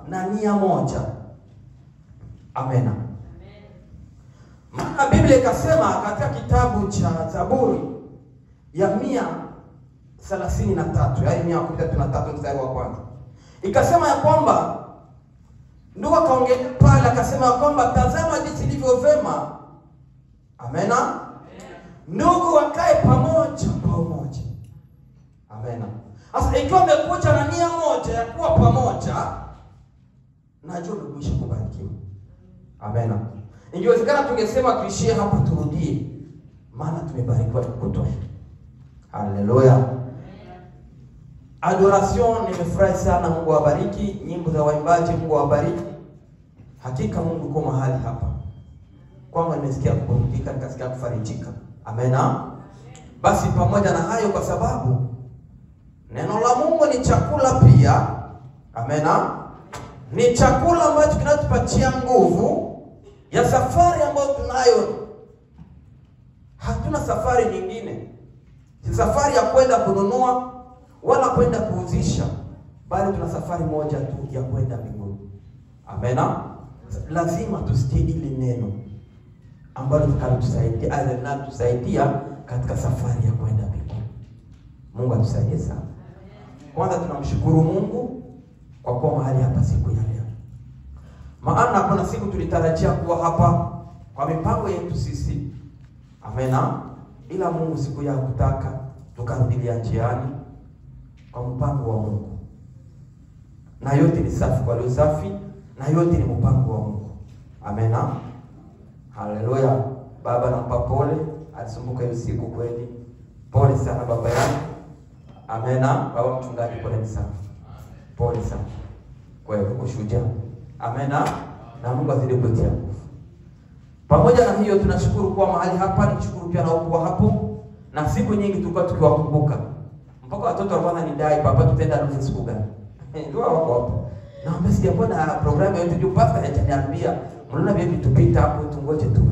na nia moja. Amena. Maana Biblia ikasema katika kitabu cha Zaburi ya 133, yaani 133 mstari wa kwanza, ikasema ya kwamba ndugu akaongelea pale akasema kwamba tazama jinsi ilivyo vema, amena, ndugu wakae pamoja kwa umoja. Amena. Sasa ikiwa umekuja na nia moja ya kuwa pamoja, najua umekwisha kubarikiwa. Amena. Ingewezekana tungesema tuishie hapa turudie, maana tumebarikiwa kutosha. Haleluya. Adoration, nimefurahi sana. Mungu awabariki. Nyimbo za waimbaji, Mungu awabariki. Hakika Mungu yuko mahali hapa. Kwangu nimesikia kuburudika, nikasikia kufarijika. Amena. Basi pamoja na hayo, kwa sababu neno la Mungu ni chakula pia. Amena. Ni chakula ambacho kinatupatia nguvu ya safari ambayo tunayo. Hatuna safari nyingine. Si safari ya kwenda kununua wala kwenda kuuzisha, bali tuna safari moja tu ya kwenda mbinguni. Amena. Lazima tusikie ile neno ambalo litakalotusaidia, linalotusaidia katika safari ya kwenda mbinguni. Mungu atusaidie sana. Kwanza tunamshukuru Mungu kwa kuwa mahali hapa siku ya leo. Maana kuna siku tulitarajia kuwa hapa kwa mipango yetu sisi. Amena. Ila Mungu siku ya kutaka tukarudilia njiani kwa mpango wa Mungu. Na yote ni safi kwa leo safi, na yote ni mpango wa Mungu. Amena. Haleluya. Baba nampa pole, alisumbuka hiyo siku kweli. Pole sana baba yangu. Amena. Baba mchungaji, pole sana. Pole sana. Kwa hiyo kushujaa. Amena. Na Mungu azidi kutia nguvu. Pamoja na hiyo tunashukuru kuwa mahali hapa, nishukuru pia na kuwa hapo. Na siku nyingi tulikuwa tukiwakumbuka. Mpaka watoto walikuwa wananidai, papa tutaenda harusi siku gani? Ndio wako hapo. Na mimi sijaona programu yote juu pastor hajaniambia. Mnaona vipi tupita hapo tungoje tu.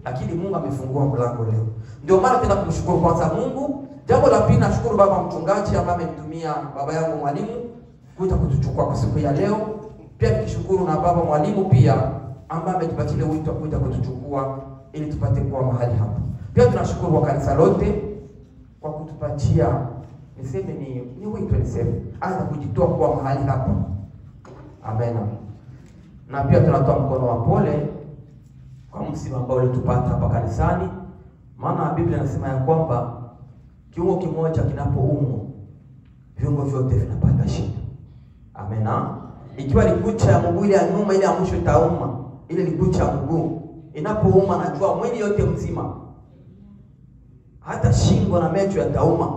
Lakini Mungu amefungua mlango leo. Ndio maana tena kumshukuru kwanza Mungu. Jambo la pili nashukuru baba mchungaji ambaye amenitumia baba yangu mwalimu kuja kutuchukua kwa siku ya leo. Pia nikishukuru na baba mwalimu pia ambaye ametupatia wito wa kuja kutuchukua ili tupate kuwa mahali hapa. Pia tunashukuru kwa kanisa lote kwa kutupatia, niseme ni wito, niseme hata kujitoa kuwa mahali hapa. Amen. Na pia tunatoa mkono wa pole kwa msiba ambao ulitupata hapa kanisani. Maana Biblia inasema ya kwamba kiungo kimoja kinapoumwa viungo vyote vinapata shida. Amena. Ikiwa ni kucha ya mguu ile ya nyuma, ile ya mwisho itauma. Ile ni kucha ya mguu. Inapouma najua mwili yote mzima, hata shingo na macho yatauma.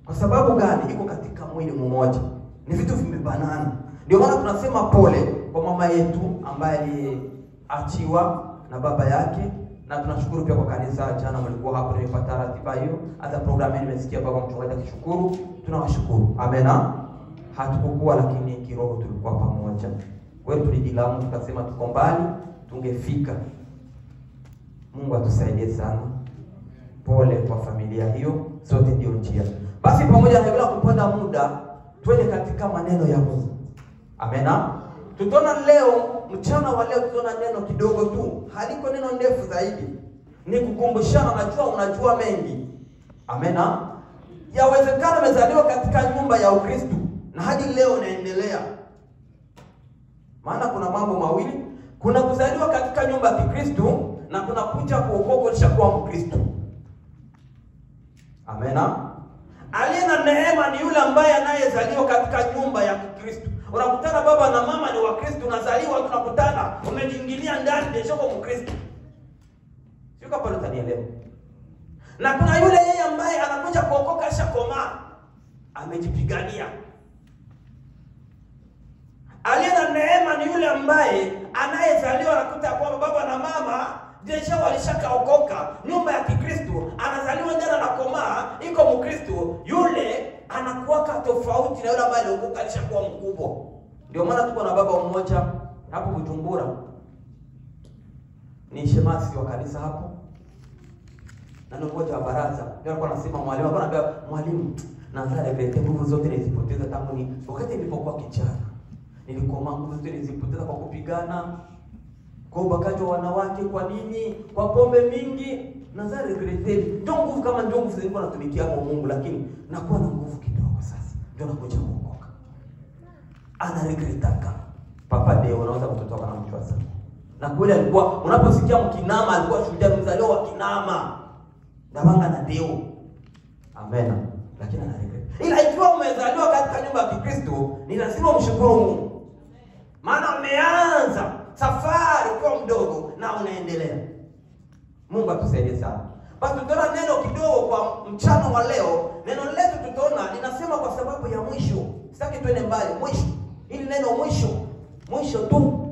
Kwa sababu gani? Iko katika mwili mmoja. Ni vitu vimebanana. Ndio maana tunasema pole kwa mama yetu ambaye aliachiwa na baba yake. Na tunashukuru pia kwa kanisa, jana mlikuwa hapo, nimepata ratiba hiyo, hata programu nimesikia baba mchungaji akishukuru. Tunawashukuru. Amena. Hatukukuwa, lakini kiroho tulikuwa pamoja. Kwa hiyo tulijilamu tukasema tuko mbali, tungefika. Mungu atusaidie sana. Pole kwa familia hiyo, sote ndio njia. Basi pamoja na bila kupata muda, twende katika maneno ya Mungu. Amena. Tutaona leo, mchana wa leo tutaona neno kidogo tu, haliko neno ndefu zaidi. Ni kukumbushana, najua unajua mengi. Amena. Yawezekana umezaliwa katika nyumba ya Ukristo na hadi leo unaendelea. Maana kuna mambo mawili, kuna kuzaliwa katika nyumba ya Kikristo na kuna kuja kuokoka ulishakuwa Mkristo. Amena. Aliye na neema ni yule ambaye anayezaliwa katika nyumba ya Kikristo. Unakutana baba na mama ni wa Kristo, unazaliwa tunakutana, umejiingilia ndani ndio kwa Mkristo. Sio kama pale utanielewa. Na kuna yule yeye ambaye anakuja kuokoka ashakomaa, amejipigania. Aliye na neema ni yule ambaye anayezaliwa anakuta kwamba baba na mama deja walishakaokoka, nyumba ya Kikristo, anazaliwa ndani anakomaa, iko Mkristo, yule anakuwa tofauti na yule ambaye aliokoka alishakuwa mkubwa. Ndio maana tuko na baba mmoja hapo Bujumbura, ni shemasi wa kanisa hapo, na ni mmoja wa baraza. Ndio alikuwa anasema mwalimu, alikuwa anambia mwalimu, na zile nguvu zote nilizipoteza tangu ni wakati nilipokuwa kijana. Nilikomaa, nguvu zote nilizipoteza kwa kupigana, kwa ubakaji wa wanawake, kwa nini? Kwa pombe mingi. Naanza regretter. Ndio nguvu kama ndio nguvu zilikuwa natumikia kwa Mungu, lakini nakuwa na nguvu kidogo sasa. Ndio nakuja kuokoka. Ana regretaka. Papa Deo unaweza kutotoka na mchwa sana. Na kweli alikuwa, unaposikia Mkinama alikuwa shujaa, mzaliwa wa Kinama. Ndabanga na Deo. Amen. Lakini ana regret. Ila ikiwa umezaliwa katika nyumba ya Kikristo, ni lazima umshukuru Mungu. Maana umeanza safari ukiwa mdogo na unaendelea. Mungu atusaidie sana. Basi tutaona neno kidogo kwa mchana wa leo. Neno letu tutaona linasema kwa sababu ya mwisho. Sitaki tuende mbali, mwisho. Hili neno mwisho, mwisho tu.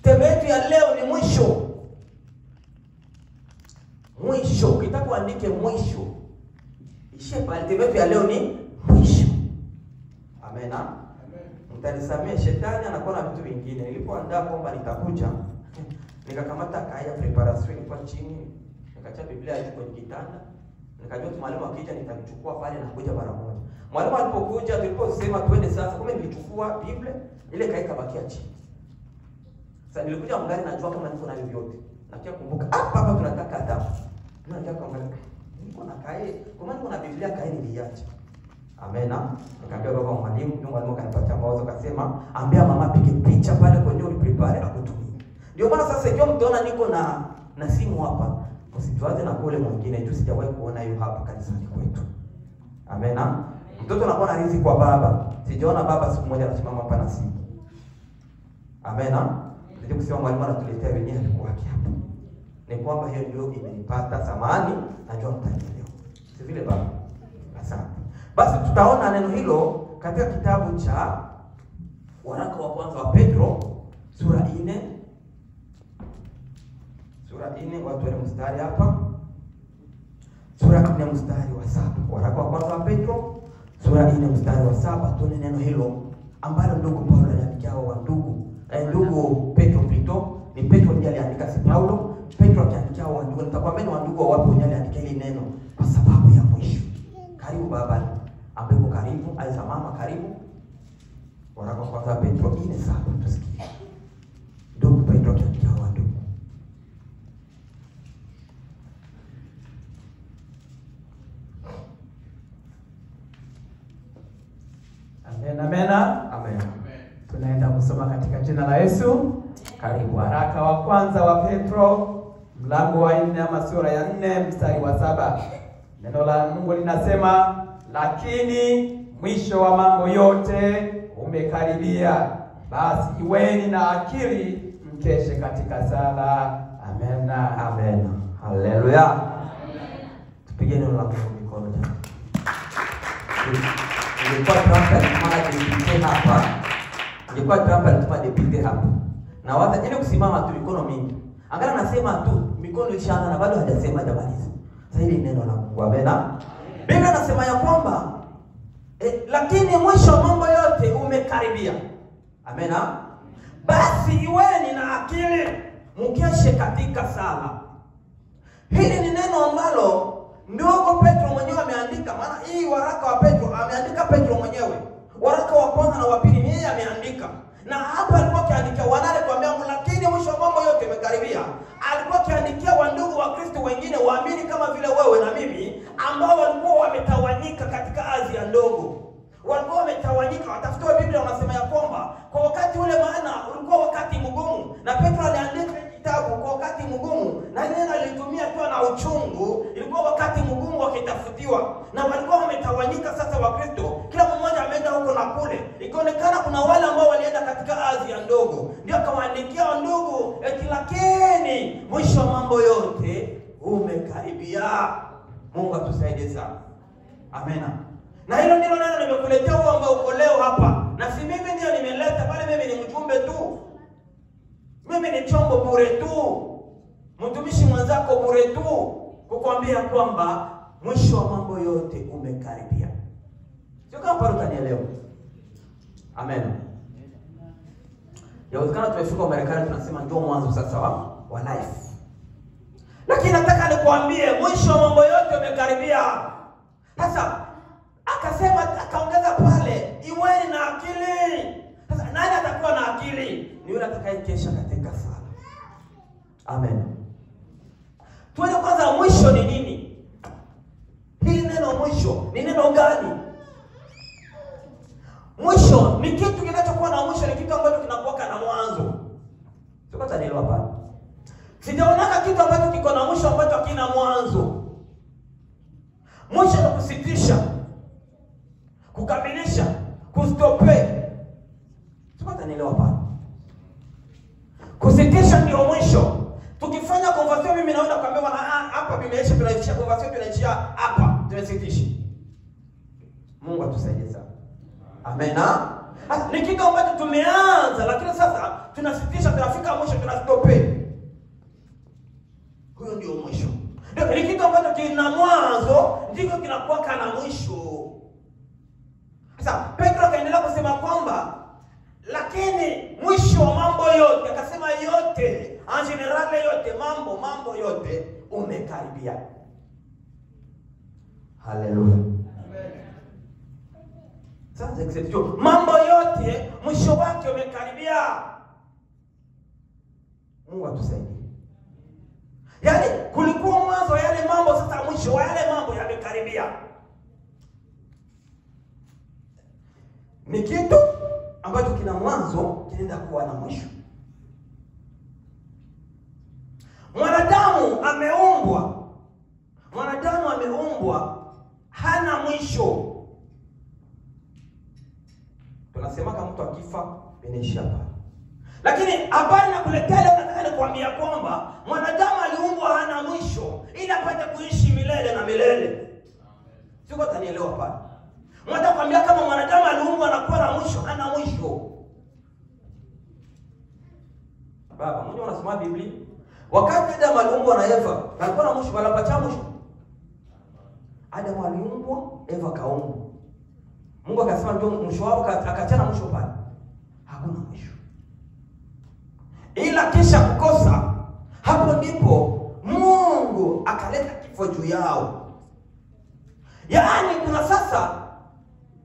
Tema yetu ya leo ni mwisho. Mwisho, ukitaka uandike mwisho. Ishie pale, tema yetu ya leo ni mwisho. Amen. Mtanisamee, shetani anakuwa na vitu vingine. Nilipoandaa kwamba nitakuja, nikakamata kaya preparation ilikuwa chini, nikaacha Biblia juu kwenye kitanda. Nikajua tu mwalimu akija nitamchukua pale na kuja mara moja. Mwalimu alipokuja tuliposema twende sasa, kumbe nilichukua Biblia ile kaika bakia chini. Sasa nilikuja mgari najua kama niko na vyote. Nakia kumbuka hapa hapa tunataka adabu. Mimi nataka kuangalia niko na kae, kwa maana niko na Biblia kae niliacha. Amena. Nikamwambia baba mwalimu, ndio mwalimu akanipatia mawazo akasema, ambia mama pige picha pale kwenye uliprepare akutumie. Ndio maana sasa ikiwa mtaona niko na simu hapa, msituanze na kule mwingine juu sijawahi kuona hiyo hapa kanisani kwetu. Amena. Mtoto anakuwa na riziki kwa baba. Sijaona baba siku moja anasimama hapa na simu. Amena. Ndio kusema mwalimu anatuletea wenyewe alikuwa hapa. Ni kwamba hiyo ndio imenipata samani, najua mtanielewa. Si vile baba? Asante. Basi tutaona neno hilo katika kitabu cha waraka wa kwanza wa Petro sura 4. Sura 4 watu wale mstari hapa. Sura 4 mstari wa 7. Waraka wa kwanza wa Petro sura 4 mstari wa 7, tuone neno hilo ambalo ndugu Paulo aliandikia wa ndugu. Ndugu Petro Plito, ni Petro ndiye aliandika, si Paulo. Petro akiandikia wa ndugu, nitakwambia ni wandugu wapi wenyewe aliandika hili neno kwa sababu ya mwisho. Karibu baba ambaye uko karibu, aiza mama karibu. Waraka wa kwanza Petro 4:7 tusikie. Ndugu Petro akiandikia wa ndugu. Amen, amena. Amen. Tunaenda kusoma katika jina la Yesu. Karibu. Waraka wa kwanza wa Petro mlango wa 4 ama sura ya 4 mstari wa 7. Neno la Mungu linasema, lakini mwisho wa mambo yote umekaribia, basi iweni na akili mkeshe katika sala. Amen. Amen. Haleluya. Tupige neno la Mungu mikono jamani. Nilikuwa Trump alituma deputy hapa. Nilikuwa Trump alituma deputy hapa. Na wata ili kusimama tu mikono mingi. Angalau nasema tu mikono ilishaanza na bado hajasema hajamaliza. Sasa hili neno la Mungu. Amena. Biblia inasema ya kwamba lakini mwisho wa mambo yote umekaribia. Amena. Basi iweni na akili mkeshe katika sala. Hili ni neno ambalo ndugu Petro mwenyewe ameandika, maana hii waraka wa Petro ameandika Petro mwenyewe. Waraka wa kwanza na wa pili ni yeye ameandika. Na hapa alikuwa akiandikia wanale kuambia, lakini mwisho wa mambo yote imekaribia. Alikuwa akiandikia wandugu wa Kristo wengine waamini kama vile wewe na mimi, ambao walikuwa wametawanyika katika Asia ndogo. Walikuwa wametawanyika, watafutiwa Biblia wanasema ya kwamba kwa wakati ule, maana ulikuwa wakati mgumu, na Petro aliandika kitabu kwa wakati mgumu, na neno alitumia tu na uchungu. Ilikuwa wakati mgumu wakitafutiwa, na walikuwa wametawanyika sasa wa Kristo, kila mmoja ameenda huko na kule. Ikaonekana kuna wale ambao walienda katika Asia ndogo, ndio akawaandikia ndugu eti lakini mwisho wa mambo yote umekaribia. Mungu atusaidie sana. Amena. Na hilo ndilo neno nimekuletea huo ambao uko leo hapa. Na si mimi ndio nimeleta, bali mimi ni mjumbe tu. Mimi ni chombo bure tu. Mtumishi mwenzako bure tu, kukwambia kwamba mwisho wa mambo yote umekaribia. Sio kama pale utanielewa. Amen. Yawezekana tumefika Marekani tunasema ndio mwanzo sasa wa life. Lakini nataka nikuambie mwisho wa mambo yote umekaribia. Sasa akasema, akaongeza pale, Kuweni na akili. Sasa nani atakuwa na akili? Ni yule atakayekesha katika sala. Amen. Tuone kwanza mwisho ni nini? Hili neno mwisho ni neno gani? Mwisho ni kitu kinachokuwa na mwisho, ni kitu ambacho kinakuwa na mwanzo. Sio tanielewa pale. Sijaonaka kitu ambacho kiko na mwisho ambacho hakina mwanzo. Mwisho ni kusitisha, kukamilisha, kustope. Sio tanielewa pale. Kusitisha ndio mwisho. Tukifanya conversation mimi naona kuambia bwana hapa bimeisha, tunaishia conversation, tunaishia hapa, tumesitisha. Mungu atusaidie sana. Amen. Sasa ni kitu ambacho tumeanza lakini sasa tunasitisha, tunafika mwisho, tunastope. Huyo ndio mwisho. Ndio ni kitu ambacho kina mwanzo ndivyo kinakuwa kana mwisho. Sasa Petro akaendelea kusema kwamba lakini mwisho wa mambo yote, akasema yote, en general yote, mambo yote umekaribia. Haleluya. Sasa exception, mambo yote mwisho wake umekaribia. Mungu atusaidie. Yaani kulikuwa mwanzo yale mambo, sasa mwisho wa yale mambo yamekaribia. Ni kitu ambacho kina mwanzo kinaenda kuwa na mwisho. Mwanadamu ameumbwa. Mwanadamu ameumbwa hana mwisho. Tunasema kama mtu akifa inaishia pale. Lakini habari nakuletea leo, nataka nikuambia kwamba mwanadamu aliumbwa hana mwisho ili apate kuishi milele na milele. Siko tanielewa pale. Nataka kuambia kama mwanadamu aliumbwa na kuwa na mwisho, hana mwisho. Baba, mmoja anasoma Biblia. Wakati Adamu aliumbwa na Eva, alikuwa na mwisho, wala mwisho. Adamu aliumbwa, Eva kaumbwa. Mungu akasema ndio mwisho wao, akachana mwisho pale. Hakuna mwisho. Ila kisha kukosa, hapo ndipo Mungu akaleta kifo juu yao. Yaani kuna sasa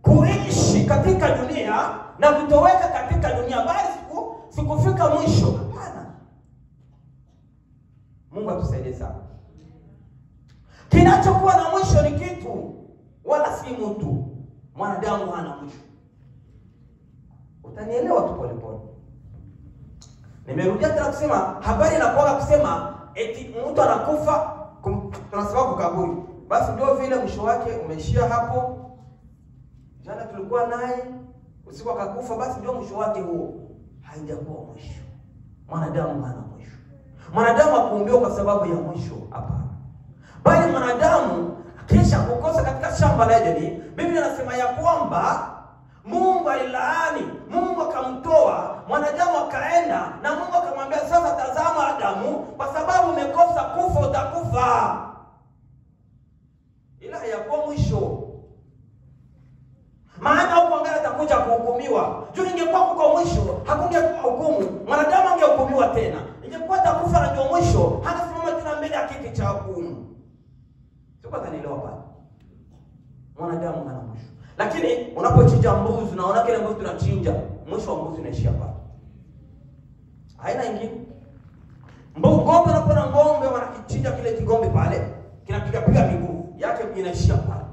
kuishi katika dunia na kutoweka katika dunia, bali sikufika mwisho. Hapana. Mungu atusaidie sana. Kinachokuwa na mwisho ni kitu wala si mtu. Mwanadamu hana mwisho. Utanielewa tu pole pole. Nimerudia tena kusema habari inakuwa kusema eti mtu anakufa tunasema kukaburi. Basi ndio vile mwisho wake umeishia hapo. Jana tulikuwa naye usiku akakufa, basi ndio mwisho wake huo. Haijakuwa mwisho. Mwanadamu hana mwisho. Mwanadamu hakuumbiwa kwa sababu ya mwisho, hapana. Bali mwanadamu kisha kukosa katika shamba la Edeni, Biblia inasema ya kwamba Mungu alilaani, Mungu akamtoa mwanadamu akaenda, na Mungu akamwambia sasa, tazama Adamu, kwa sababu umekosa kufa utakufa. Ila hayakuwa mwisho. Maana huko mbele atakuja kuhukumiwa. Juu ingekuwa kuko mwisho, hakungekuwa hukumu. Mwanadamu angehukumiwa tena. Ingekuwa atakufa na ndio mwisho, hatasimama tena mbele ya kiti cha hukumu. Sio tanielewa pale. Mwanadamu hana mwisho. Lakini unapochinja mbuzi, unaona kile mbuzi tunachinja, mwisho wa mbuzi unaishia pale. Haina ingine. Ng'ombe, unapoona ng'ombe wanakichinja kile king'ombe pale, kinapiga piga miguu yake inaishia pale.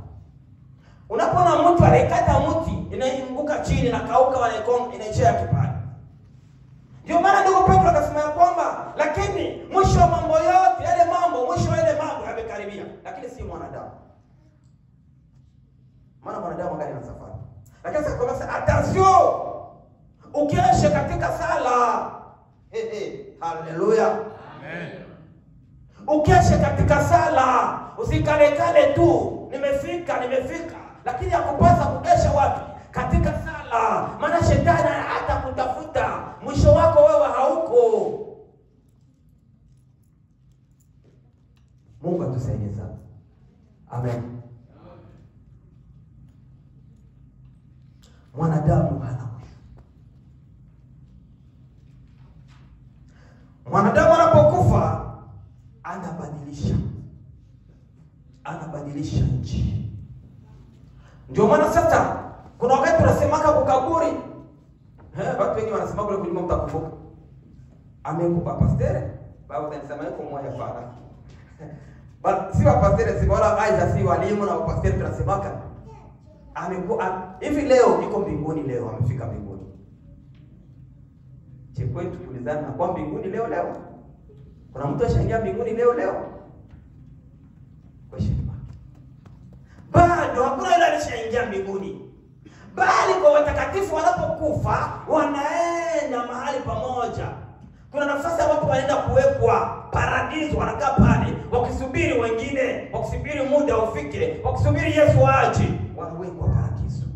Unapoona mtu anaikata mti, inaanguka chini na kauka, wanaikonga, inaishia yake pale. Ndio maana ndugu Petro akasema kwamba lakini mwisho wa mambo yote yale mambo, mwisho wa yale mambo yamekaribia, lakini si mwanadamu. Maana mwanadamu angali na safari. Lakini sasa kwa sababu attention, ukieshe katika sala. Haleluya. Amen. Ukeshe katika sala, usikalekale tu, nimefika, lakini yakupasa kukesha wapi? Katika sala. Maana shetani hatakutafuta, mwisho wako wewe hauko. Mungu atusaidie sana. Amen. Mwanadamu hana mwisho. Mwanadamu anapokufa anabadilisha nchi. Ndio maana sasa kuna wakati tunasemaka kukaburi. Watu wengi wanasema kule kunyuma mtakumbuka. Amekupa pastere? Baba utanisema yuko mmoja fara. But si wa pastere si wala aiza si walimu na pastere tunasemaka. Amekuwa hivi leo iko mbinguni leo amefika mbinguni. Je, kwetu tulizana na kwa mbinguni leo leo? Kuna mtu ashaingia mbinguni leo leo? Question mark. Bado hakuna yule alishaingia mbinguni. Bali kwa watakatifu wanapokufa wanaenda mahali pamoja. Kuna nafasi ambapo wanaenda kuwekwa paradiso, wanakaa pale wakisubiri wengine, wakisubiri muda ufike, wakisubiri Yesu aje, wanawekwa paradiso.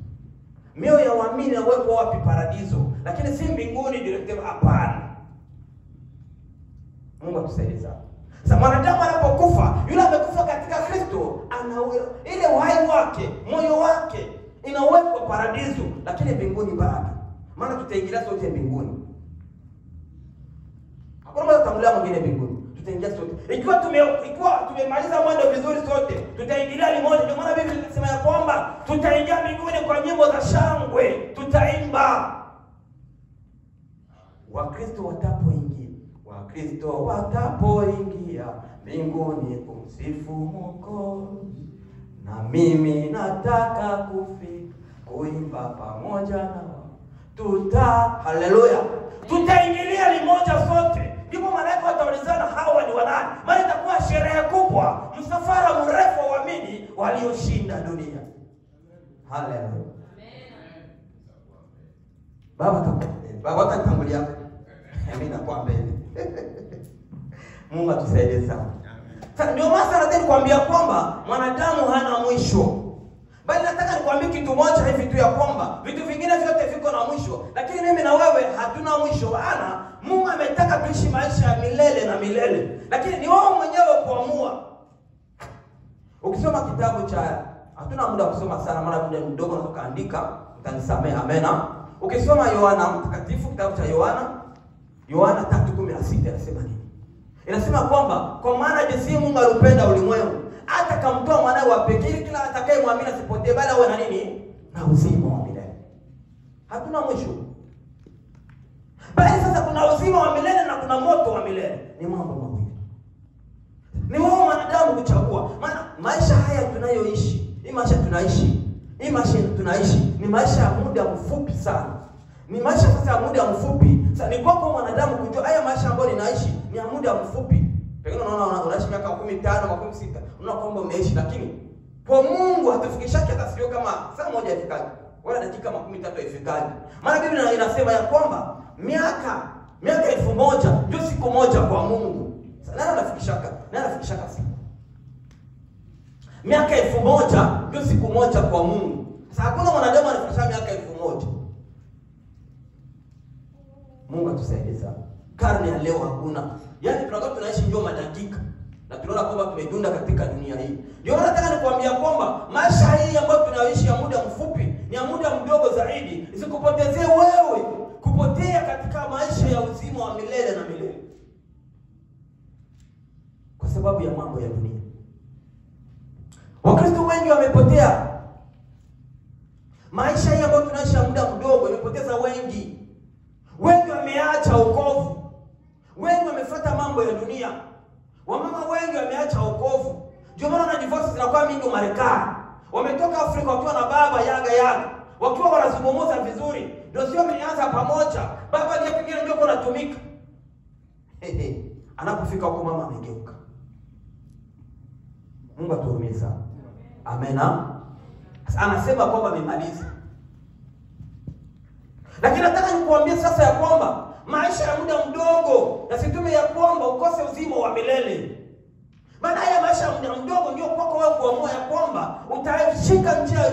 Mioyo ya waamini inawekwa wapi? Paradiso, lakini si mbinguni directive, hapana. Mungu atusaidie sana. Sasa mwanadamu anapokufa, yule amekufa katika Kristo, ana ile uhai wake, moyo wake inawekwa paradiso, lakini mbinguni bado. Maana tutaingia sote mbinguni. Hakuna mtu atamlea mwingine mbinguni. Tutaingia sote. Ikiwa tumemaliza mwendo vizuri sote, tutaingilia limoja. Ndio maana Biblia inasema ya kwamba tutaingia mbinguni kwa nyimbo za shangwe, tutaimba. Wakristo watapoingia, Wakristo watapoingia mbinguni kumsifu Mwokozi, na mimi nataka kufika kuimba pamoja na wao. Haleluya. Tutaingilia limoja sote. Ndipo malaika wataulizana hawa ni wanani? Maana itakuwa sherehe kubwa, msafara mrefu wa waamini walioshinda dunia. Haleluya. Amen. Baba atatangulia. Mimi nakuwa mbele. Mungu atusaidie sana. Sasa ndio maana nataka nikwambia kwamba mwanadamu hana mwisho. Bali nataka nikwambie kitu moja hivi tu ya kwamba vitu vingine vyote viko na mwisho, lakini mimi na wewe hatuna mwisho. Maana Mungu ametaka tuishi maisha ya milele na milele, lakini ni wewe mwenyewe kuamua. Ukisoma kitabu cha, hatuna muda kusoma sana maana muda mdogo na tukaandika, mtanisamea, amena. Ukisoma Yohana Mtakatifu, kitabu cha Yohana, Yohana 3:16 inasema nini? Inasema kwamba kwa maana jinsi Mungu alipenda ulimwengu hata kamtoa mwanawe wa pekee, kila atakayemwamini asipotee bali awe na nini? Na uzima wa milele. Hatuna mwisho. Bali sasa kuna uzima wa milele na kuna moto wa milele. Ni mambo mawili. Ni wewe mwanadamu kuchagua. Maana maisha haya tunayoishi, hii maisha tunaishi, hii maisha tunaishi ni maisha ya muda mfupi sana. Ni maisha sasa ya muda mfupi. Sasa ni kwako mwanadamu kujua haya maisha ambayo ninaishi ni ya muda mfupi. Pengine unaona unaishi miaka 15, 16, unaona kwamba umeishi, lakini kwa Mungu hatufikishaki hata sio kama saa moja ifikaje wala dakika 30 ifikaje. Maana Biblia inasema ya kwamba miaka 1000 ndio siku moja kwa Mungu. Sasa nani anafikishaka? Nani anafikishaka siku? Miaka 1000 ndio siku moja kwa Mungu. Sasa hakuna mwanadamu anafikisha miaka 1000. Mungu atusaidie sana. Karne ya leo hakuna. Yaani tunakuwa tunaishi ndio madakika na tunaona kwamba tumedunda katika dunia hii. Ndio maana nataka nikwambia kwamba maisha hii ambayo tunaishi ya muda mfupi ni ya muda mdogo zaidi, isikupotezee wewe kupotea katika maisha ya uzima wa milele na milele kwa sababu ya mambo ya dunia. Wakristo wengi wamepotea. Maisha hii ambayo tunaishi ya muda mdogo imepoteza wengi. Wengi wameacha wokovu. Wengi wamefuata mambo ya dunia. Wamama wengi wameacha wokovu. Ndio maana na divorce zinakuwa mingi Marekani. Wametoka Afrika wakiwa na baba yaga yaga, wakiwa wanazungumza vizuri. Ndio sio wameanza pamoja. Baba ndiye pengine ndio kunatumika. Anapofika huko mama amegeuka. Mungu atuhurumie sana. Amena. Anasema kwamba amemaliza. Lakini nataka nikuambie sasa ya kwamba maisha ya muda mdogo yasitume ya kwamba ukose uzima wa milele. Maana haya maisha ya muda mdogo ndio kwako wewe kuamua ya kwamba utashika njia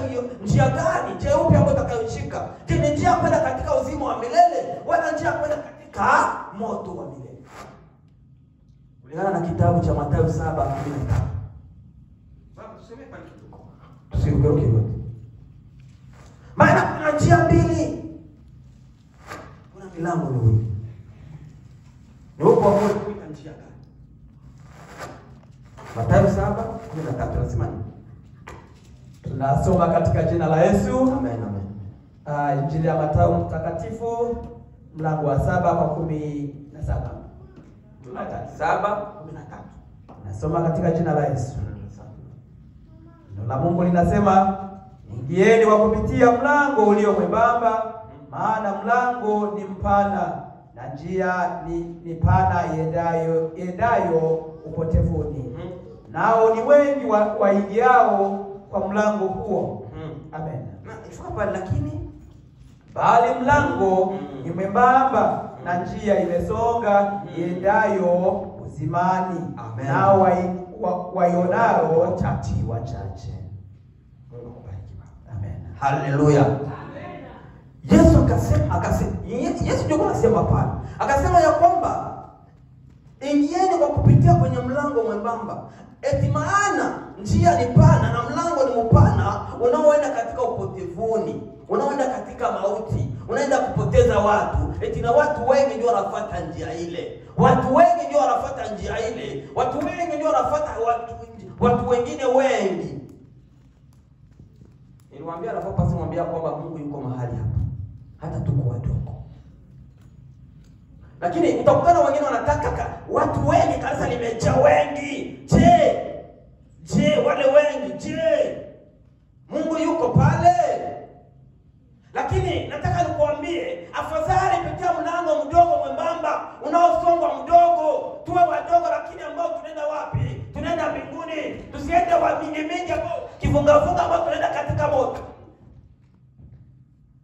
gani, njia upi ambayo utakayoshika. Je, ni njia kwenda katika uzima wa milele wala njia kwenda katika moto wa milele? Kulingana na kitabu cha Mathayo 7:15. Baba tuseme pale kidogo. Tusiruke yote. Maana kuna njia mbili. Kuna milango miwili. Ni wewe kuamua kupita njia gani. Mathayo 7:13 nasema nini? Tunasoma katika jina la Yesu. Amen, amen. Injili ya Mathayo mtakatifu mlango wa 7 kwa 17. 7:13. Nasoma katika jina la Yesu. Neno la Mungu linasema, ingieni kwa kupitia mlango ulio mwembamba, maana mlango ni mpana na njia ni pana iendayo upotevuni. Nao ni wengi waingiao kwa mlango huo. Amen. Na ifika pale, lakini bali mlango ni mwembamba na njia imesonga iendayo uzimani. Amen. Nao waionao wachache. Mungu akubariki baba. Amen. Haleluya. Amen. Yesu akasema, Yesu ndio anasema pale. Akasema ya kwamba ingieni kwa kupitia kwenye mlango mwembamba. Eti maana njia ni pana na mlango ni mpana unaoenda katika upotevuni, unaoenda katika mauti, unaenda kupoteza watu. Eti na watu wengi ndio wanafuata njia ile. Watu wengi ndio wanafuata njia ile. Watu wengi ndio wanafuata watu wengine wengi. Niliwaambia alafu mwambia kwamba Mungu yuko mahali hapa. Hata tuko wadogo. Lakini utakutana wengine wanataka watu wengi, kanisa limejaa wengi. Je, wale wengi, je, Mungu yuko pale? Lakini nataka nikuambie, afadhali pitia mlango mdogo mwembamba unaosongwa mdogo, tuwe wadogo lakini ambao tunaenda wapi? Tunaenda mbinguni. Tusiende wa mingi mingi ambao kifungafunga ambao tunaenda katika moto.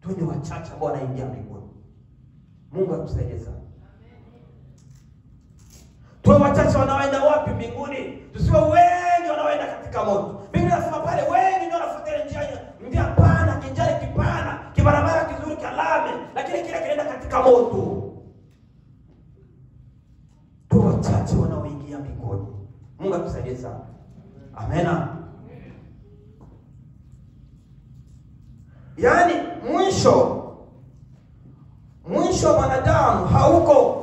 Tuende wachache ambao wanaingia mbinguni. Mungu atusaidie sana. Tuwe wachache wanaoenda wapi mbinguni? Tusiwe wengi wanaoenda katika moto. Biblia inasema pale wengi ndio wanafuata njia pana, kinjani kipana, kibarabara kizuri kalame, lakini kile kinaenda katika moto. Tuwe wachache wanaoingia mbinguni. Mungu atusaidie sana. Amena. Yaani mwisho wa mwanadamu hauko,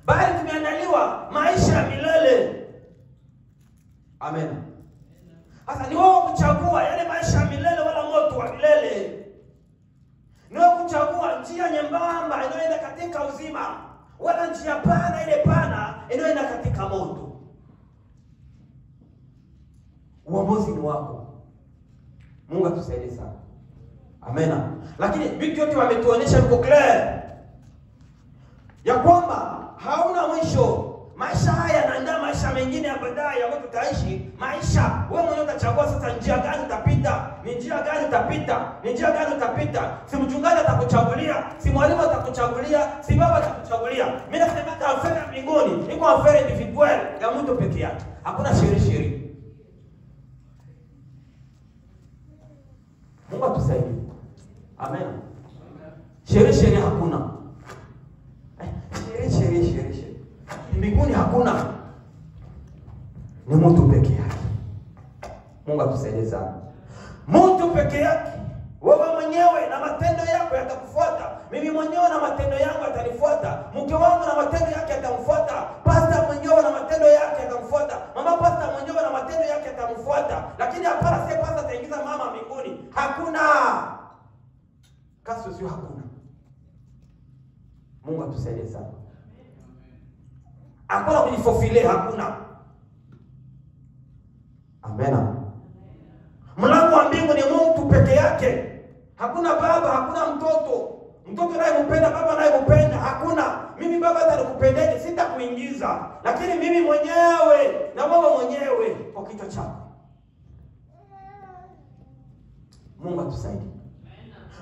bali tumeandaliwa maisha ya milele. Amen. Sasa ni wewe kuchagua yale maisha ya milele wala moto wa milele. Ni wewe kuchagua njia nyembamba inayoenda katika uzima wala njia pana ile pana inayoenda katika moto. Uamuzi ni wako. Mungu atusaidie sana. Amena. Lakini vitu yote wametuonyesha viko clear ya kwamba hauna mwisho. Maisha haya yanaandaa maisha mengine ya baadaye ambayo tutaishi. Maisha wewe mwenyewe utachagua sasa njia gani utapita, ni njia gani utapita, ni njia gani utapita. Si mchungaji atakuchagulia, si mwalimu atakuchagulia, si baba atakuchagulia. Mimi nasema affaire ya mbinguni iko affaire individuelle ya mtu peke yake. Hakuna shiri. Mungu atusaidie. Amen. Shiri hakuna. Shiri. Mbinguni hakuna. Ni mtu peke yake. Mungu atusaidie sana. Mtu peke yake. Wewe mwenyewe na matendo yako yatakufuata. Mimi mwenyewe na matendo yangu yatanifuata. Mke wangu na matendo yake yatamfuata. Pastor mwenyewe na matendo yake yatamfuata. Mama pastor mwenyewe na matendo yake yatamfuata. Lakini hapana, si pastor ataingiza mama mbinguni. Hakuna. Kaso sio hakuna. Mungu atusaidie sana. Hakuna kujifofile, hakuna. Amena. Mlango wa mbingu ni Mungu peke yake. Hakuna baba, hakuna mtoto. Mtoto naye mpenda, baba naye mpenda, hakuna. Mimi baba hata nikupendeje sitakuingiza. Lakini mimi mwenyewe na wewe mwenyewe kwa kichwa chako. Mungu atusaidie.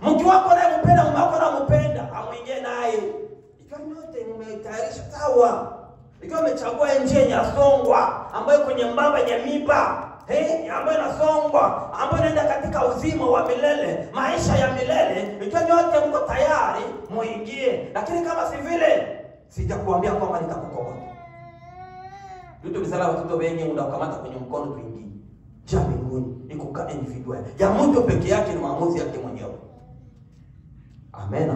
Mke wako naye mpenda, mume wako naye mpenda, amuingie naye. Ikiwa nyote mmetayarisha sawa. Ikiwa umechagua njia yenye songwa ambayo kwenye mbamba yenye miba, ambayo inasongwa, ambayo inaenda katika uzima wa milele, maisha ya milele, ikiwa nyote mko tayari muingie. Lakini kama si vile, sijakuambia kwamba nitakukokota. Mtu misala watoto wengi unakamata kwenye mkono tuingie. Njia mbinguni iko ka individual. Ya mtu peke yake ni maamuzi yake mwenyewe. Amena.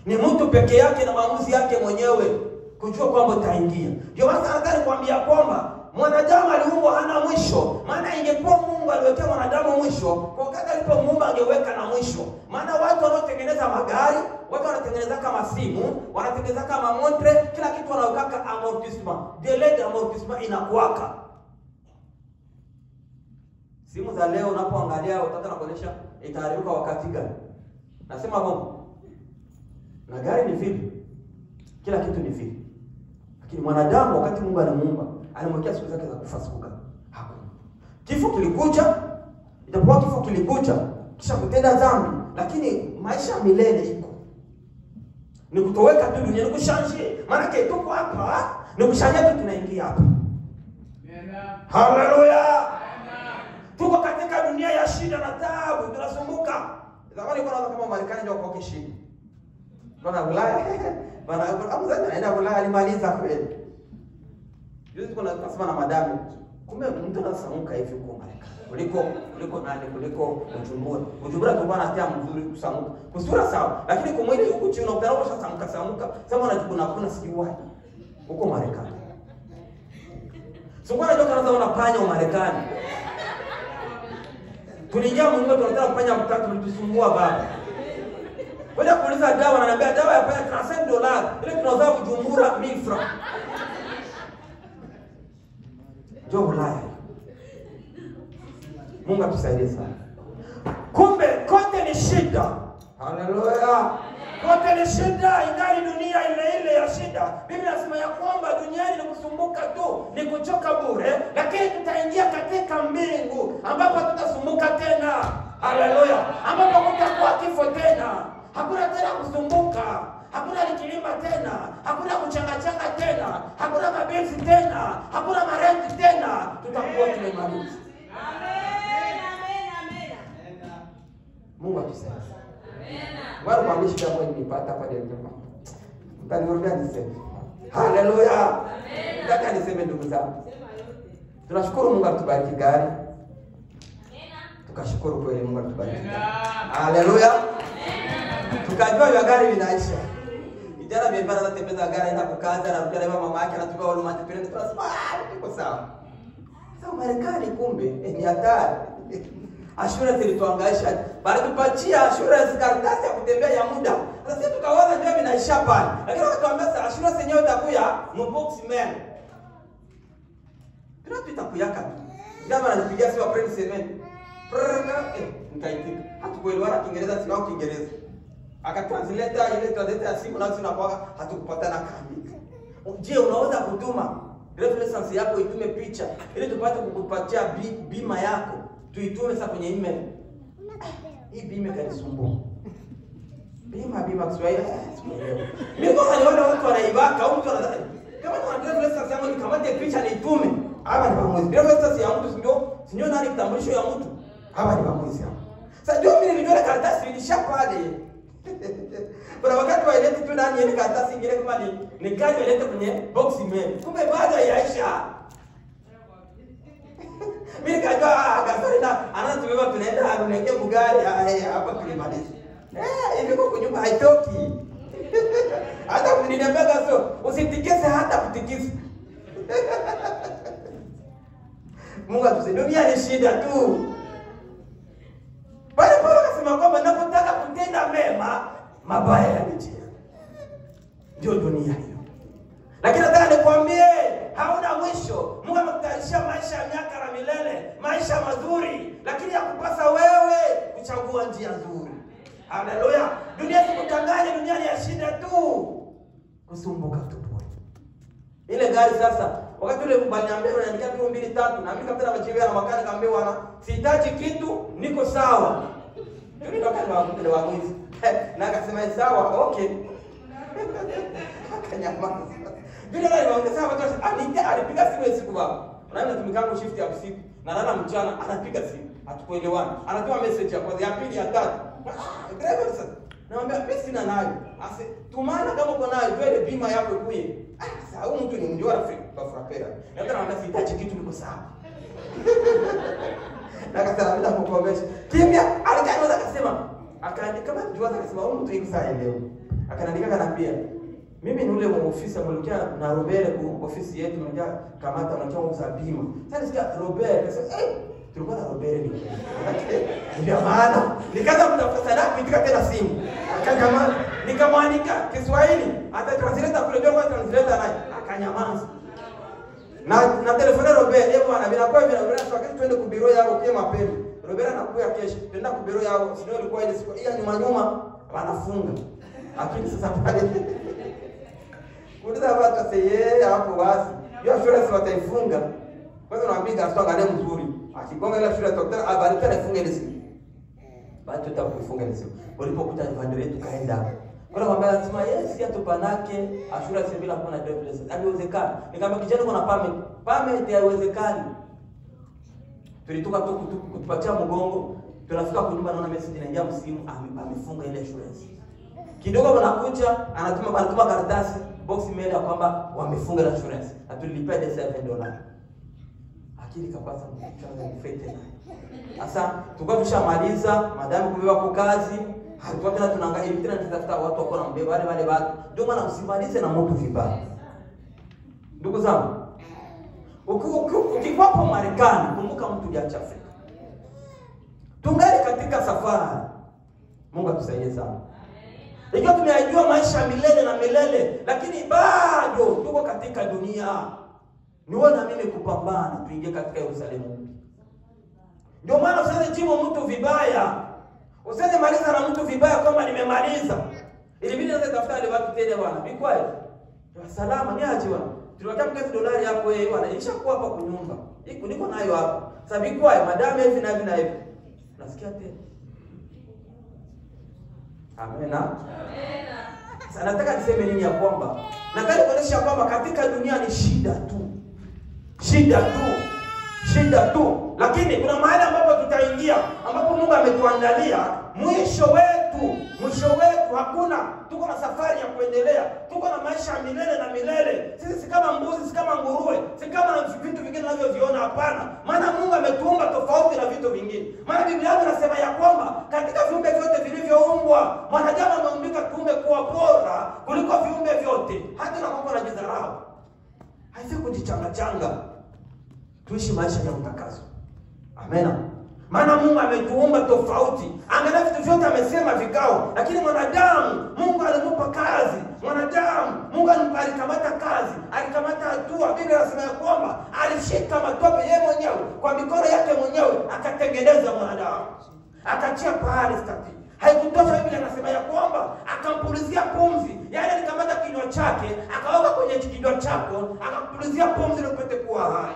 Ni mtu peke yake na maamuzi yake mwenyewe kujua kwamba utaingia. Ndio maana nataka kuambia kwamba mwanadamu aliumbwa hana mwisho. Maana ingekuwa Mungu aliwekea mwanadamu mwisho, kwa wakati alipomuumba angeweka na mwisho. Maana watu wanaotengeneza magari, watu wanatengeneza kama simu, wanatengeneza kama montre, kila kitu wanawekaka amortissement. Delay amortissement inakuwaka. Simu za leo unapoangalia utata na kuonyesha itaharibika wakati gani. Nasema bongo. Na gari ni vile. Kila kitu ni vile. Lakini mwanadamu wakati Mungu alimuumba, alimwekea siku zake za kufa siku gani? Hakuna. Kifo kilikuja, ijapokuwa kifo kilikuja kisha kutenda dhambi, lakini maisha milele iko. Ni kutoweka tu dunia, ni kushanje. Maana tuko hapa, ni kushanje tu tunaingia hapa. Haleluya. Tuko katika dunia ya shida na taabu, tunasumbuka. Zamani kwa kama Marekani ndio kwa shida. Bana Ulaya, bana hapo sasa naenda Ulaya alimaliza kweli. Juzi tuko nasema na madami, kumbe mtu anasamuka hivi huko Marekani. Kuliko nani, kuliko Bujumbura. Bujumbura tulikuwa na tia mzuri kusamuka. Kusura sawa, lakini kwa mwili huku chini unakutana ushasamuka samuka, sasa unajikuna kuna sijui wapi. Huko Marekani. Sio kwa ndio kanaanza panya wa Marekani. Tuliingia Mungu tunataka kufanya mtatu mtusumbua baba. Kwenda kuuliza dawa ananiambia dawa ya panya $35 ile tunauza Bujumbura 1000 francs. Ndio Ulaya. Mungu atusaidie sana. Kumbe kote ni shida. Haleluya. Kote ni shida, ingali dunia ile ile ya shida. Biblia inasema ya kwamba duniani ni kusumbuka tu, ni kuchoka bure, lakini tutaingia katika mbingu ambapo hatutasumbuka tena. Haleluya. Ambapo kutakuwa kifo tena. Hakuna tena kusumbuka, hakuna likilima tena, hakuna kuchangachanga tena, hakuna mabinti tena, hakuna marenti tena, tutakuwa tumemaliza. Amen, amen, amen. Mungu atusaidie. Wale maandishi ambayo nilipata hapa leo. Mtanirudia niseme. Haleluya. Nataka niseme ndugu zangu. Tunashukuru Mungu atubariki gari. Tukashukuru kweli Mungu atubariki. Haleluya. Tukajua ya gari linaisha. Vijana vijana wanatembeza gari aenda kukaza na mtu anabeba mama yake anatupa wale mate pale tunasema ah tuko sawa. Sasa Marekani kumbe ni hatari. Assurance ilituangaisha. Bali tupatia assurance karatasi ya kutembea ya muda. Sasa sisi tukawaza ndio inaisha pale. Lakini wakatuambia sasa assurance yenyewe itakuya mbox man. Tuna tutakuyaka tu. Ndio maana anapigia simu April 7. Nikaitika. Hatukuelewana Kiingereza sio Kiingereza. Akatranslate ile translate ya simu na tunakuwa hatukupatana kamili. Je, unaweza kutuma reference yako itume picha ili tupate kukupatia bima yako? Tuitume sasa kwenye email. Hii bima kanisumbua. Bima Kiswahili sikuelewa. Mimi kwanza niona watu wanaibaka au mtu anadhani kama tuna reference yangu nikamate picha niitume. Hapa ni pamoja. Reference ya mtu sio nani kitambulisho ya mtu. Hapa ni pamoja. Sasa ndio mimi nilijua karatasi ilisha pale. Kuna wakati wailete tu ndani ile karatasi ingine kama ni kaje ilete kwenye box email. Kumbe bado haijaisha. Mimi nikajua gasori na anatubeba tunaenda tunaingia mugari hapa tulimaliza. Hivi kwa nyumba haitoki. Hata kuniniambia gaso usitikise hata kutikisa. Mungu atusaidie. Dunia ni shida tu. Pale Paulo akasema kwamba ninapotaka kutenda mema mabaya yanijia. Ndio dunia hiyo. Lakini nataka nikwambie hauna mwisho. Mungu amekutayarishia maisha ya miaka na milele, maisha mazuri, lakini yakupasa wewe kuchagua njia nzuri. Haleluya. Dunia sikudanganye, dunia ni ya shida tu. Kusumbuka tu bure. Ile gari sasa, wakati ule mbaniambia unaniambia tu 2 3 na mimi kapita machiwa na makali kaambia bwana, sihitaji kitu, niko sawa. Ndio ndio wa mwizi. Na akasema sawa, okay. Akanyamaza. Vile ndio aliongeza watu alipiga simu usiku baba. Unaona natumika shift ya usiku na nana mchana anapiga simu. Hatukuelewana. Anatoa message ya kwanza, ya pili, ya tatu. Driver sasa. Naambia mimi sina nayo. Ase tumana kama uko nayo twende bima yako ikuye. Sasa huyu mtu ni mjua rafiki kwa frapera. Na mtu anamwambia sihitaji kitu niko sawa. Na akasema bila kukomesha. Kimya alikaanza akasema akaandika kama mjua akasema huyu mtu yuko sawa leo. Akanaandika kanambia Mimi ni ule ofisa mlikia na Robert ku ofisi yetu mlikia kamata na chama za bima. Sasa nisikia Robert, sasa tulikuwa na Robert ni. Ndio maana nikaanza kutafuta na kuitika tena simu. Akakamata nikamwandika Kiswahili, hata translator kule ndio kwa translator naye akanyamaza. Na telefone Robert, eh bwana bila kwa bila bila wakati twende ku biro yako kwa mapema. Robert anakuya kesho, twenda ku biro yako, sio ilikuwa ile siku ya nyuma nyuma wanafunga. Lakini sasa pale kuuliza watu sasa hapo basi. Hiyo assurance wataifunga. Kwanza naambia garçon angalie mzuri. Akigonga ile assurance daktari abariki na ifunge ile siku. Basi tutakufunga ile siku. Walipokuta vandre tukaenda. Kuna mwambia anasema yes ya tupanake assurance bila kuwa na driver's license. Haiwezekani. Nikamwambia kijana kuna permit. Permit haiwezekani. Tulitoka tu kutupatia mgongo. Tunafika kwa nyumba naona message inaingia msimu amefunga ile assurance. Kidogo wanakuja anatuma karatasi box mail ya kwamba wamefunga insurance na tulilipia $7. Akili kapasa mchana mfete naye. Sasa tulikuwa tushamaliza madamu kubeba kwa kazi, hatuwa tena tunaangalia tena tutafuta watu wako na mbeba wale watu. Ndio maana usimalize na mtu vibaya. Ndugu zangu, ukikwapo Marekani kumbuka mtu hujacha Afrika. Tungali katika safari. Mungu atusaidie sana. Ikiwa tumeyajua maisha milele na milele, lakini bado tuko katika dunia. Ni wewe na mimi kupambana tuingie katika Yerusalemu mpya. Ndio maana usianze jibu mtu vibaya. Usianze maliza na mtu vibaya kama nimemaliza. Ilibidi nianze tafuta wale watu tena bwana. Bikwae. Salama ni aje bwana. Tuliweka $10 hapo yeye bwana. Ilishakuwa hapa kunyumba. Iko niko nayo hapa. Sasa bikwae madam hivi na hivi na hivi. Nasikia tena. Amena. Amena. Sasa nataka niseme nini ya kwamba? Nataka kuonyesha kwamba katika dunia ni shida tu. Shida tu. Shida tu. Lakini kuna mahali ambapo tutaingia ambapo Mungu ametuandalia mwisho wetu. Mwisho wetu hakuna. Tuko na safari ya kuendelea. Tuko na maisha ya milele na milele. Sisi si kama mbuzi, si kama nguruwe, si kama vitu vingine tunavyoviona, hapana. Maana Mungu ametuumba tofauti na vitu vingine. Maana Biblia inasema ya kwamba katika viumbe vyote vilivyoumbwa, mwanadamu ameumbika kiumbe kuwa bora kuliko viumbe vyote. Hata na kwamba anajidharau. Haifai kujichanga changa. Tuishi maisha ya utakaso. Amena. Maana Mungu ametuumba tofauti. Angalia vitu vyote amesema vikao, lakini mwanadamu Mungu alimupa kazi. Mwanadamu Mungu alikamata kazi, alikamata hatua. Biblia inasema ya kwamba alishika matope yeye mwenyewe kwa mikono yake mwenyewe akatengeneza mwanadamu. Akachia pahali stati. Haikutosha, Biblia inasema ya kwamba akampulizia pumzi. Yaani alikamata kinywa chake, akaweka kwenye kinywa chako, akampulizia pumzi ili upate kuwa hai.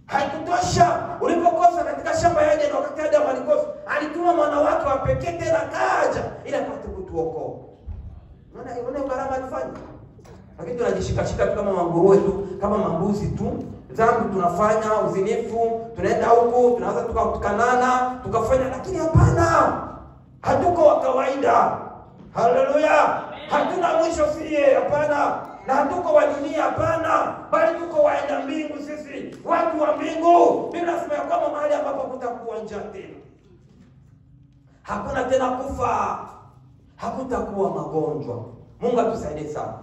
Haikutosha, ulipokosa katika shamba ya Edeni wakati Adamu alikosa, alituma mwana wake wa pekee tena kaja ili apate kutuokoa. Unaona gharama alifanya. Lakini tunajishikashika tu kama manguruwe tu, kama mambuzi tu. Dhambi tunafanya, uzinifu, tunaenda huku, tunaanza tukatukanana, tukafanya, lakini hapana. Hatuko wa kawaida. Haleluya. Hatuna mwisho sie, hapana. Na hatuko wa dunia, hapana, bali tuko waenda mbingu sisi, watu wa mbingu. Biblia inasema kwamba mahali ambapo hakutakuwa njaa tena, hakuna tena kufa, hakutakuwa magonjwa. Mungu atusaidie sana.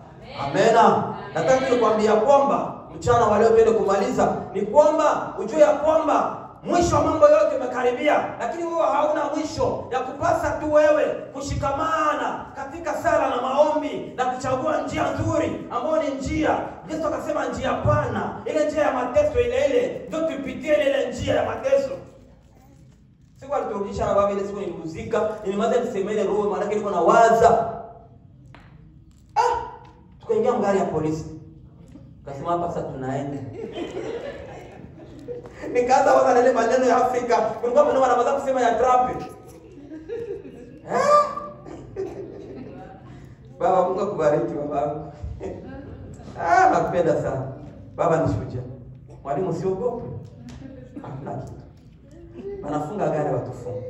Amena. Nataka nikuambia kwamba mchana wa leo tuende kumaliza ni kwamba ujue ya kwamba mwisho wa mambo yote umekaribia, lakini wewe hauna mwisho. Ya kupasa tu wewe kushikamana katika sala na maombi na kuchagua njia nzuri ambayo ni njia Yesu akasema njia pana, ile njia ya mateso ile ile ndio tupitie, ile njia ya mateso. Siku aliturudisha na baba ile siku nilimuzika, nilimaliza nisemele roho maana nilikuwa nawaza. Tukaingia gari ya polisi. Kasema hapa sasa tunaenda. Nikaanza waza ile maneno ya Afrika, kulikuwa maneno wanaanza kusema ya traffic. Baba, Mungu akubariki babangu. Nakupenda sana. Baba ni shujaa. Mwalimu usiogope. Hakuna kitu. Wanafunga gari watufunge.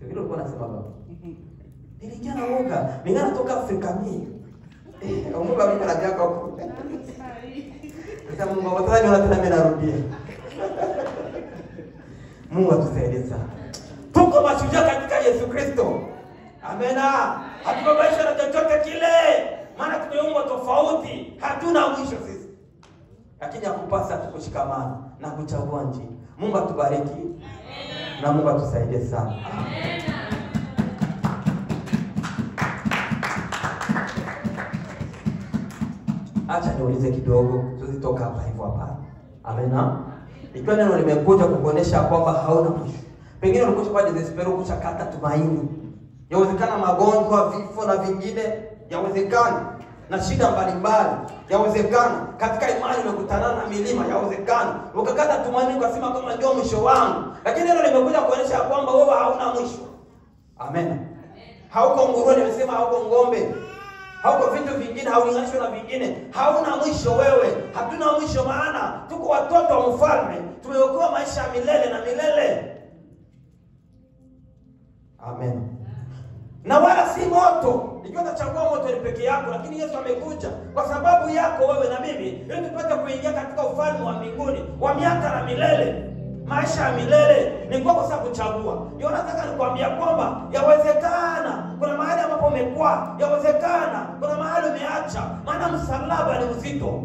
Vile ulikuwa unasema baba. Niliingia na woga, ningana toka Afrika mimi. Mungu mimi anajua huko. Sasa Mungu watani wala tena mimi narudia. Mungu atusaidie sana. Tuko mashujaa katika Yesu Kristo. Amena. Hatubabaishwi na chochote kile, maana tumeumbwa tofauti, hatuna mwisho sisi. Lakini hakupasa tukushikamana na kuchagua njia. Mungu atubariki na Mungu atusaidie sana. Acha niulize kidogo, tuzitoka hapa hivyo hapana. Amena. Ikiwa neno limekuja kukuonesha kwamba hauna mwisho. Pengine ulikuwa kwa desespero, kushakata tumaini. Yawezekana magonjwa, vifo na vingine, yawezekana na shida mbalimbali, yawezekana katika imani umekutana na milima, yawezekana ukakata tumaini ukasema kama ndio mwisho wangu. Lakini neno limekuja kuonyesha kwamba wewe hauna mwisho. Amen. Hauko nguruwe, nimesema hauko ng'ombe, hauko vitu vingine, haulinganishwi na vingine. Hauna mwisho wewe, hatuna mwisho, maana tuko watoto wa mfalme, tumeokoa maisha ya milele na milele. Amen. Na wala si moto. Ikiwa utachagua moto ni peke yako, lakini Yesu amekuja kwa sababu yako wewe na mimi, ili tupate kuingia katika ufalme wa mbinguni wa miaka na milele, maisha ya milele. Ni kwako sasa kuchagua. Ndio nataka nikwambia kwamba yawezekana kuna mahali ambapo umekwaa, yawezekana kuna mahali umeacha, maana msalaba ni mzito.